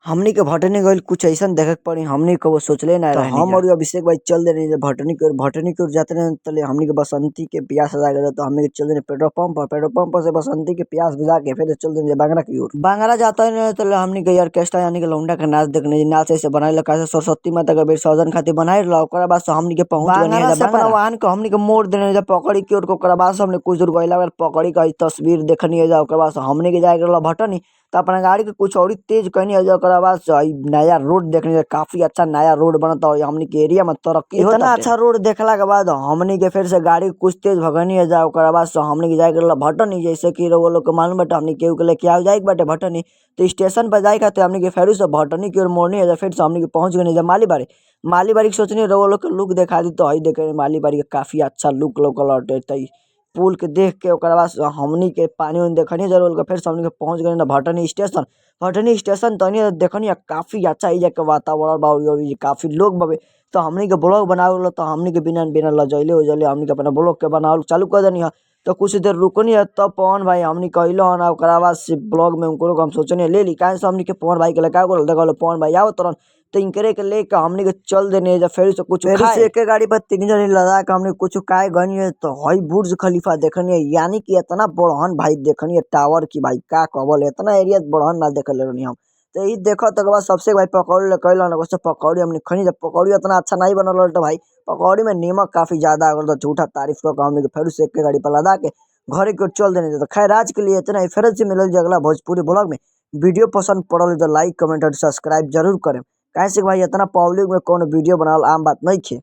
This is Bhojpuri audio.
हमनी के भटनी गइल कुछ अइसन देखे के पड़ी हमनी कबो सोचले ना तो रहनी हम जा। और अभिषेक भाई चल देनी जा भटनी के ओर। भटनी के ओर जाते रहे तले हमनी के बसंती के प्यास लागल तो हमनी के चल देनी पेट्रोल पंप पर। पेट्रोल पंप पर से बसंती के प्यास बुझा के फिर चल देनी बांग्रा की ओर। बांग्रा जाता रहे तले हमनी के ऑर्केस्ट्रा यानी कि लौंडा के नाच देखनी। नाच ऐसे बनाइल कैसे सरस्वती माता के विसर्जन खातिर बनाइल रह। ओकरा बाद से हमनी के पहुंच गनी बांग्रा जा से अपना बांग्रा। वाहन के हमनी के मोड़ देनी जा पकड़ी के ओर। ओकरा बाद से हमनी कुछ दूर गइला बाद पकड़ी के तस्वीर देखनी जा। ओकरा बाद से हमनी के जाए के रहल भटनी त अपना गाड़ी के कुछ औरी तेज कनी जा। ओकरा बाद से इ नया रोड देखनी जा, काफी अच्छा नया रोड बनता हमनी के एरिया में तरक्की होता। इतना अच्छा रोड देखला के बाद हमनी के फिर से गाड़ी कुछ तेज भगनी जा। ओकरा बाद से हमनी के जाए के रहल भटनी। जैसे कि रउआ लोग के मालूम बाटे हमनी केहू के लेके आवे जाए के बाटे भटनी। त स्टेशन पर जाए खातिर हमनी के फेरू से भटनी की ओर मोड़नी जा। फिर से हमनी के पहुंच गनी जा मालीबाड़ी। मालीबाड़ी के सोचनी रउआ लोग के लुक देखा दी त हई देखे मालीबाड़ी के काफी अच्छा लुक लौकल बाटे। त इ पुल के देख के ओकरा बाद से हमनी के पानी उनी देखनी जरूर के फिर से हमनी के पहुंच गनी भटनी स्टेशन। भटनी स्टेशन तनी देखनी काफी अच्छा एइजा के वातावरण बा और काफी लोग बावे। त हमनी के ब्लॉग बनावल त हमनी के बिना बिना लजैले उजैले हमनी के अपना ब्लॉग के बनावल चालू कर देनी ह। त कुछ देर रुकनी तब पवन भाई हमनी के अइलन। ओकरा बाद से ब्लॉग में उनकरो के हम सोचनी ले ली काहे से हमनी के पवन भाई के लेके देखल पवन भाई आवत रहन त इनकरे के लेके हमनी के चल देनी जा फेर से कुछ फेर खाए। से एके गाड़ी पर तीन जने लदा के हमनी कुछ खाए गनी त हई बुर्ज खलीफा देखनी यानी कि इतना बड़हन भाई देखनी टावर की भाई का कहल इतना एरिया बड़हन ना देखले रहनी हम। त इ देखत ओकर बाद सबसे भाई पकौड़ी लेके अइलन ओसे पकौड़ी हमनी खनी जा। पकौड़ी इतना अच्छा नहीं बनल रहल भाई। पकौड़ी में नमक काफी ज्यादा आ गइल झूठा तारीफ क के हमनी के फेर से एके गाड़ी पर लदा के घरे के ओर चल देनी जा। खैर आज के लिए इतना ही। फिर से मिलल जा अगला भोजपुरी ब्लॉग में। वीडियो पसंद पड़ल त लाइक कमेंट और सब्सक्राइब जरूर करेम। काहे से भाई इतना पब्लिक में कोनो वीडियो बनावल आम बात नइखे।